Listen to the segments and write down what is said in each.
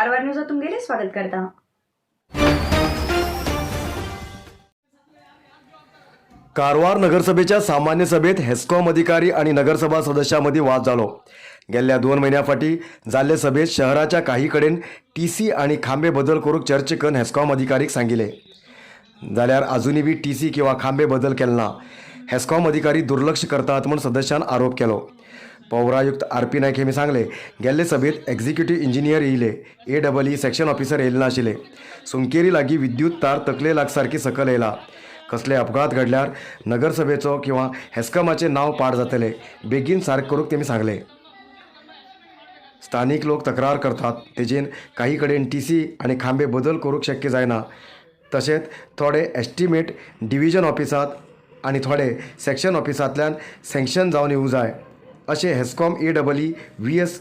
कारवार न्यूजात तुमगेले स्वागत करता. कारवार नगरसभेच्या सामान्य सभेत हेस्कॉम अधिकारी आणि नगरसभा सदस्यांमध्ये वाद जालो. गेल्ल्या 2 म्हयन्या फाटीं जाल्ले सभेत शहराच्या काही कडेन टीसी आणि खांबे बदल करूंक चर्चा करून हेस्कॉम अधिकारीक सांगिल्लें, जाल्यार आजुनूय बी टीसी किंवा खांबे बदल केले ना. हेस्कॉम अधिकारी दुर्लक्ष करतात म्हूण सदस्यान आरोप केलो. पौरायुक्त आर पी नायक हेमी सांगले, गेल्ले सभेत एक्झिक्युटीव इंजिनियर येयले, A double E section officer येयले नाशिल्ले. सुंकेरी लागीं विद्युत तार तकले लागसारकी सकयल येयला. कसले अपघात घडल्यार नगरसभेचो किंवा हेस्कॉमाचें नांव पाड जातलें. बेगीन सारकें करूंक तेमी सांगलें. स्थानीक लोक तक्रार करतात तेजेन काही कडेन टी सी आनी खांबे बदल करूंक शक्य जायना. तशेंच थोडे एस्टिमेट डिविजन ऑफिसांत आनी थोडे सेक्शन ऑफिसांतल्यान सँक्शन जावन येवंक जाय, अशें HESCOM A double E V S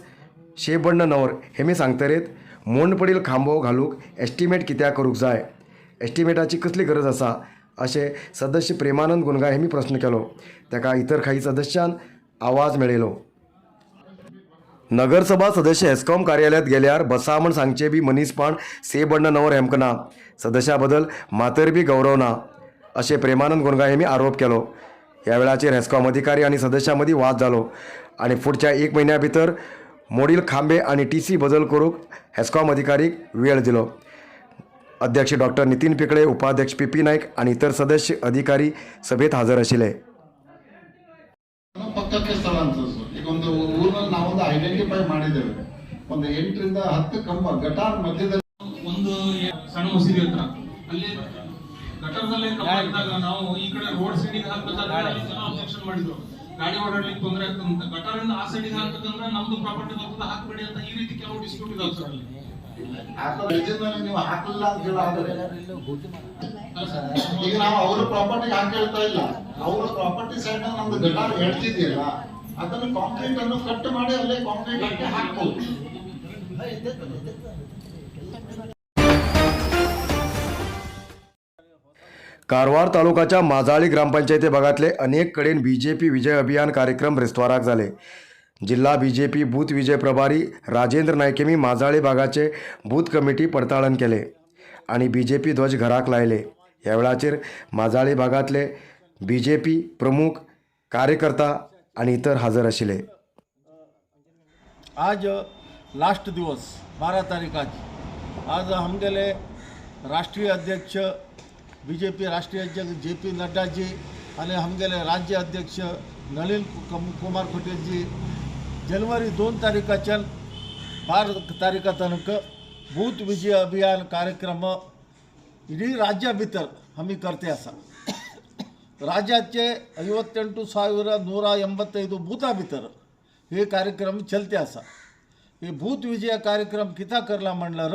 Shebannanavar Hemy सांगतरेत मोंड पडील खांबो घालूंक एस्टिमेट कित्याक करूंक जाय, एस्टिमेटाची कसली गरज आसा, अशें सदस्य प्रेमानंद गुंगा हेमी प्रस्न केलो. ताका इतर काही सदस्यान आवाज मेळयलो. नगरसभा सदस्य हेस्कॉम कार्यालयात गेल्यार बसा म्हण सांगचे बी मनीसपण सेबण्णनवर हेमकां ना. सदस्या बदल मातर बी गौरव ना, अशें प्रेमानंद गुंगा हेमी आरोप केलो. ह्या वेळाचेर हेस्कॉम अधिकारी आनी सदस्यां मदीं वाद जालो आनी फुडच्या 1 म्हयन्या भितर मोडील खांबे आनी टीसी बदल करूंक हेस्कॉम अधिकारीक वेळ दिलो. अध्यक्ष डॉक्टर नितीन पिकळे, उपाध्यक्ष पी पी नायक आनी इतर सदस्य अधिकारी सभेत हजर आशिल्ले. ಪಕ್ಕಕ್ಕೆ ಸ್ಥಳಾಂತರಿಸು. ಈಗ ಒಂದು ಊರಿನಲ್ಲಿ ನಾವೊಂದು ಐಡೆಂಟಿಫೈ ಮಾಡಿದ್ದೇವೆ. ಒಂದು 8ರಿಂದ 10 ಕಂಬ ಗಟಾರ್ ಮಧ್ಯದಲ್ಲಿ. ಒಂದು ಸಣ್ಣ ಮಸೀದಿ ಹತ್ರ ಅಲ್ಲಿ ಗಟರ್ದಲ್ಲೇ ಕಂಬ ಇದ್ದಾಗ ನಾವು ಈ ಕಡೆ ರೋಡ್ ಸೈಡಿಗೆ ಹಾಕ್ಬೇಕಾದ್ರೆ ಅಲ್ಲಿ ಜನ ಅಬ್ಜೆಕ್ಷನ್ ಮಾಡಿದ್ರು, ಗಾಡಿ ಓಡಾಡ್ಲಿಕ್ಕೆ ತೊಂದರೆ ಆಗ್ತದೆ ಅಂತ. ಗಟರಿಂದ ಆ ಸೈಡಿಗೆ ಹಾಕ್ಬೇಕಂದ್ರೆ ನಮ್ದು ಪ್ರಾಪರ್ಟಿ ಬರ್ತದೆ, ಹಾಕ್ಬೇಡಿ ಅಂತ. ಈ ರೀತಿ ಕೆಲವು ಡಿಸ್ಪ್ಯೂಟ್ ಇದಾವೆ ಸರ್ ಅಲ್ಲಿ. ನಲ್ಲಿ ನೀವು ಹಾಕಲಿಲ್ಲ ಅಂತ ಹೇಳಾದ್ರೆ, ಈಗ ನಾವು ಅವ್ರ ಪ್ರಾಪರ್ಟಿಗೆ ಹಾಕಿ ಹೇಳ್ತಾ ಇಲ್ಲ. ಅವರ ಪ್ರಾಪರ್ಟಿ ಸೈಡ್ ನಮ್ದು ಗಟಾರ್ ಎಡ್ತಿದೆಯಲ್ಲ, ಅದನ್ನು ಕಾಂಕ್ರೀಟ್ ಅನ್ನು ಕಟ್ ಮಾಡಿ ಅಲ್ಲೇ ಕಾಂಕ್ರೀಟ್ ಹಾಕಿ ಹಾಕ್ಬೋದು. कारवार तालुकाच्या माजाळी ग्रामपंचायती भागातले अनेक कडेन बी जे पी विजय अभियान कार्यक्रम ब्रेस्तावाराक जाले. जिल्हा बी जे पी बूथ विजय प्रभारी राजेंद्र नायक हेमी माजाळी भागाचे बूथ कमिटी पडताळण केले आणि बी जे पी ध्वज घराक लायले. ह्या वेळाचेर माजाळी भागातले बी जे पी प्रमुख कार्यकर्ता आणि इतर हजर आशिल्ले. आज लास्ट दिवस 12 तारीख. आज आज आमगेले राष्ट्रीय अध्यक्ष, बीजेपी राष्ट्रीय अध्यक्ष जे पी नड्डाजी आणि आमगेले राज्य अध्यक्ष नಳಿन कुमार पटेलजी जनवरी 2 तारीखाच्यान 12 तारीखा तनक बूथ विजय अभियान कार्यक्रम इडीं राज्या भितर आमी करते आसा. राज्याचे 58,185 बूथा भितर हे कार्यक्रम चलते आसा. हे बूथ विजय कार्यक्रम कित्याक करला म्हणल्यार,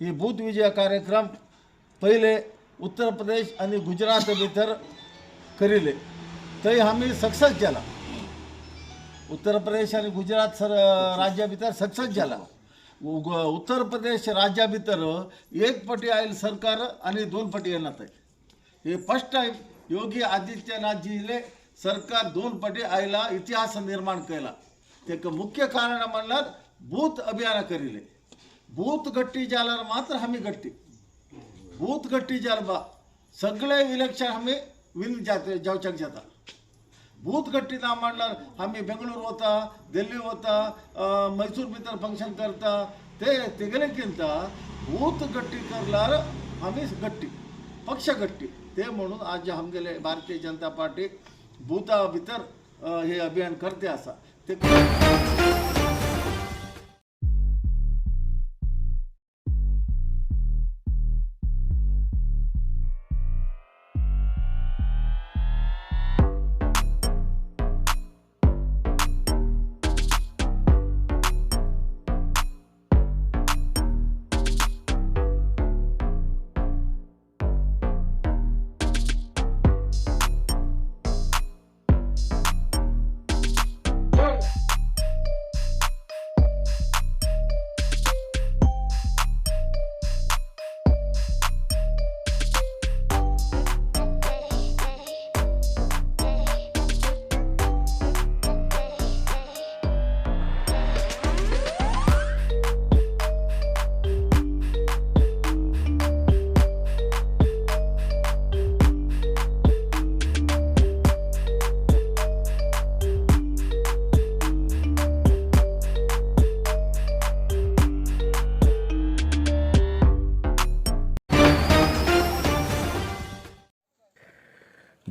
हे बूथ विजय कार्यक्रम पयले उत्तर प्रदेश आनी गुजरात भितर करिले, थंय आमी सक्सेस जाला. उत्तर प्रदेश आनी गुजरात सर राज्या भितर सक्सेस जाला. उत्तर प्रदेश राज्या भितर एक पटी आयल सरकार आनी 2 पटी येना थंय. हे फर्स्ट टायम योगी आदित्यनाथजीले सरकार 2 पटी आयला, इतिहास निर्माण केला. तेका मुख्य कारण म्हणल्यार बूथ अभियान करिले. बूथ गट्टी जाल्यार मात्र आमी गट्टी, बूथ गट्टी जाल बा सगळे इलेक्शन आमी विन जाते जावच्याक जाता. बूथ गट्टी ना म्हणल्यार आमी बेंगळूर वता, दिल्ली वता, मैसूर भितर फंक्शन करता, ते तेगेलेकिंत बूथ गट्टी करल्यार आमी गट्टी, पक्ष गट्टी. ते म्हणून आज आमगेले भारतीय जनता पार्टी बूथा भितर हे अभियान करते आसा ते.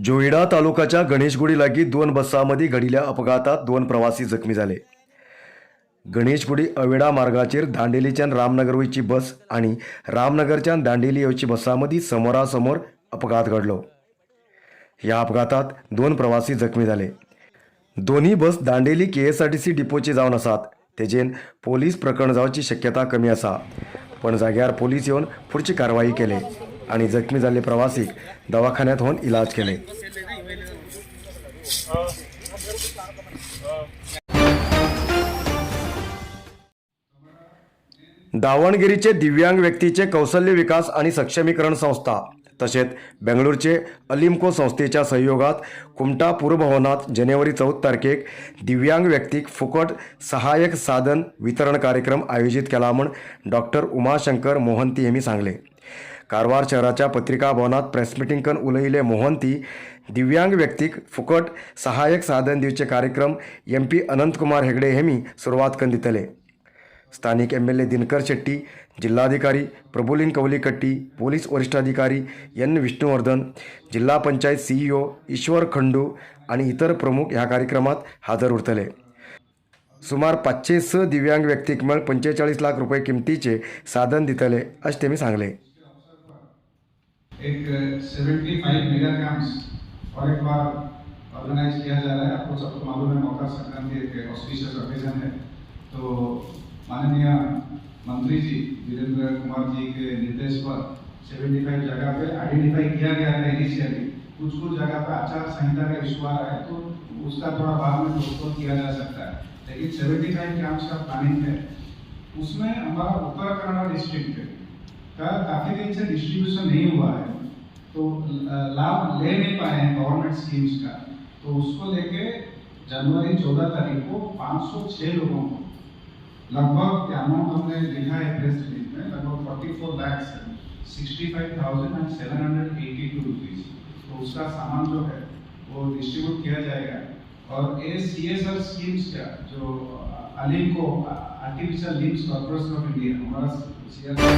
जोईडा तालुकाच्या गणेशगुडी लागीं दोन बसां मदीं घडिल्ल्या अपघातांत दोन प्रवासी जखमी जाले. गणेशगुडी अवेडा मार्गाचेर दांडेलीच्यान रामनगर वयची बस आनी रामनगरच्यान दांडेली येवची बसां मदीं समोरासमोर अपघात घडलो. ह्या अपघातांत दोन प्रवासी जखमी जाले. दोन्ही बस दांडेली केएसआरटीसी डिपोची जावन आसात. तेजेन पोलीस प्रकरण जावची शक्यता कमी आसा, पण जाग्यार पोलीस येवन फुडची कारवाई केले आणि जखमी जाल्ले प्रवासीक दवाखान्यात होऊन इलाज केले. दावणगिरीचे दिव्यांग व्यक्तीचे कौशल्य विकास आणि सक्षमीकरण संस्था तसेच बेंगळूरचे अलिम्को संस्थेच्या सहयोगात कुमटा पुरभवनात जानेवारी 14 तारखेक दिव्यांग व्यक्तीक फुकट सहाय्यक साधन वितरण कार्यक्रम आयोजित केला म्हूण डॉक्टर उमाशंकर मोहंती हेमी सांगले. कारवार शहराच्या पत्रिका भवनात प्रेस मिटींग करून उलयिल्ले मोहंती दिव्यांग व्यक्तीक फुकट सहाय्यक साधन दिवचे कार्यक्रम एमपी अनंतकुमार हेगडे हेमी सुरवात करून दितले. स्थानिक एमएलए दिनकर शेट्टी, जिल्हाधिकारी प्रभुलिंग कवलीकट्टी, पोलीस वरिष्ठाधिकारी एन विष्णुवर्धन, जिल्हा पंचायत सीईओ ईश्वर खंडू आणि इतर प्रमुख ह्या कार्यक्रमात हजर उरतले. सुमार 506 दिव्यांग व्यक्तीक मेळ 45 लाख रुपये किमतीचे साधन दितले अशें तेमी सांगले. एक 75 मेगा कैंप्स और एक बार ऑर्गेनाइज किया जा रहा है. आपको सबको मालूम है मकर संक्रांति एक ऑस्पिशियस ओकेजन है, तो माननीय मंत्री जी वीरेंद्र कुमार जी के निर्देश पर 75 जगह पे आइडेंटिफाई किया गया था. इनिशियली कुछ कुछ जगह पे आचार संहिता का इशू आ रहा है, तो उसका थोड़ा बाद में पोस्टपोन किया जा सकता है, लेकिन 75 कैंप्स का प्लानिंग है. उसमें हमारा उत्तर कन्नड़ डिस्ट्रिक्ट का काफ़ी दिन से डिस्ट्रीब्यूशन नहीं हुआ है, तो लाभ ले नहीं पाए हैं गवर्नमेंट स्कीम्स का. तो उसको लेके जनवरी 14 तारीख को 506 लोगों को लगभग अमाउंट हमने लिखा है प्रेस रिलीज में, लगभग 44,65,782 रुपीज़. तो उसका सामान जो है वो डिस्ट्रीब्यूट किया जाएगा. और ये सीएसआर स्कीम्स का जो अलिम्को artificial limbs corporation of India हमारा सीएसआर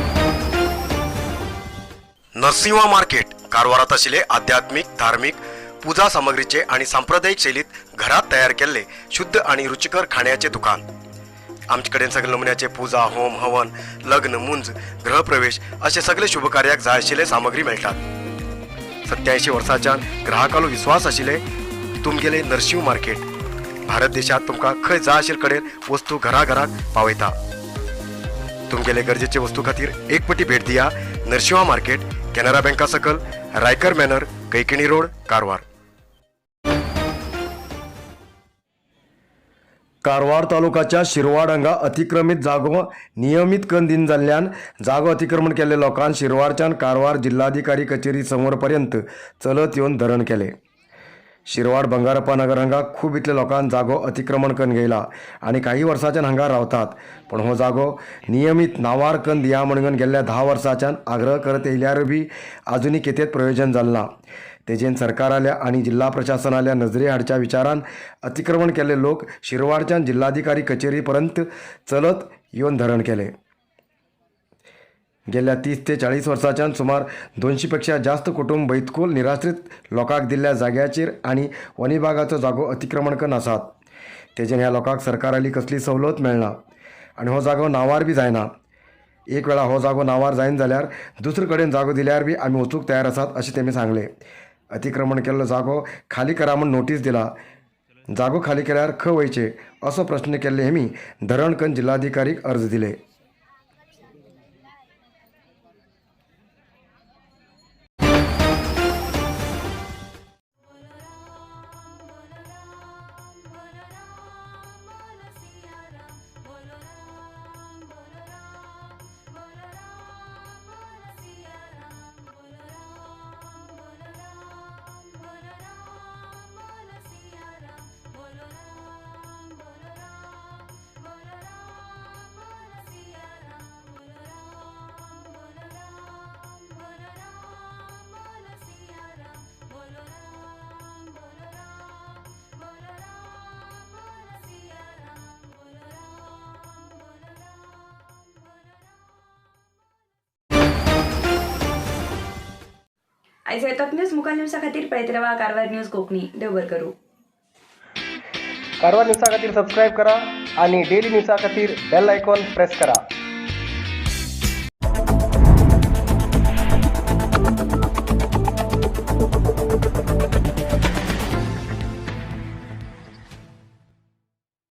नरसिंहा मार्केट कारवारात आशिल्ले आध्यात्मिक, धार्मिक पूजा सामग्रीचे आणि सांप्रदायिक शैलीत घरात तयार केल्ले शुद्ध आणि रुचिकर खाण्याचे दुकान. आमचे कडेन सगळे नमुन्याचे पूजा, होम, हवन, लग्न, मुंज, गृहप्रवेश असे सगळे शुभकार्याक जाय आशिल्ले सामग्री मेळटात. 87 वर्सांच्यान ग्राहकालो विश्वास आशिल्ले तुमगेले नरशिंव मार्केट भारत देशात तुमकां खंय जाय आशिल्ले कडेन वस्तू घराघराक पावयता. तुमगेले गरजेचे वस्तू खातीर एक पटी भेट दिया नरशिंवा मार्केट, कॅनरा बँका सकल, रायकर मॅनर, कैकिणी रोड, कारवार. कारवार तालुकाच्या शिरवाड हांगा अतिक्रमित जागो नियमीत करून दिन जाल्ल्यान जागो अतिक्रमण केल्ल्या लोकांन शिरवाडच्यान कारवार जिल्हाधिकारी कचेरी समोर पर्यंत चलत येवन धरण केले. शिरवाड बंगारप्पा नगर हांगा खूब इतले लोकांक जागो अतिक्रमण करून घेयला आनी काही वर्सांच्यान हांगा रावतात, पण हो जागो नियमीत नांवार करून दिया म्हणून गेल्ल्या 10 वर्सांच्यान आग्रह करत येयल्यार बी आजुनूय कितेंच प्रयोजन जालें ना. तेजेन सरकाराल्या आनी जिल्हा प्रशासनाल्या नजरे हाडच्या विचारान अतिक्रमण केल्ले लोक शिरवाडच्यान जिल्हाधिकारी कचेरी पर्यंत चलत येवन धरण केले. गेल्या 30 ते 40 वर्सांच्यान सुमार 200 पेक्षा जास्त कुटुंब बैतकूल निराश्रीत लोकांक दिल्ल्या जाग्याचेर आनी वनविभागाचो जागो अतिक्रमण करून आसात. तेजेन ह्या लोकांक सरकाराली कसली सवलत मेळना आनी हो जागो नांवार बी जायना. एक वेळा हो जागो नांवार जायना जाल्यार दुसरे कडेन जागो दिल्यार बी आमी वचूंक तयार आसात अशें तेमी सांगलें. अतिक्रमण केल्लो जागो खाली करा म्हूण नोटीस दिला. जागो खाली केल्यार खंय वयचें असो प्रश्न केल्ले हेमी धरण करून जिल्हाधिकारीक अर्ज दिले. आयज येतात न्यूज मुखार न्यूजा खातीर पळयत रावा कारवार न्यूज कोंकणी. देव बरें करूं. कारवार न्यूजा खातीर सबस्क्रायब करा आणि डेली न्यूजा खातीर बेल आयकॉन प्रेस करा.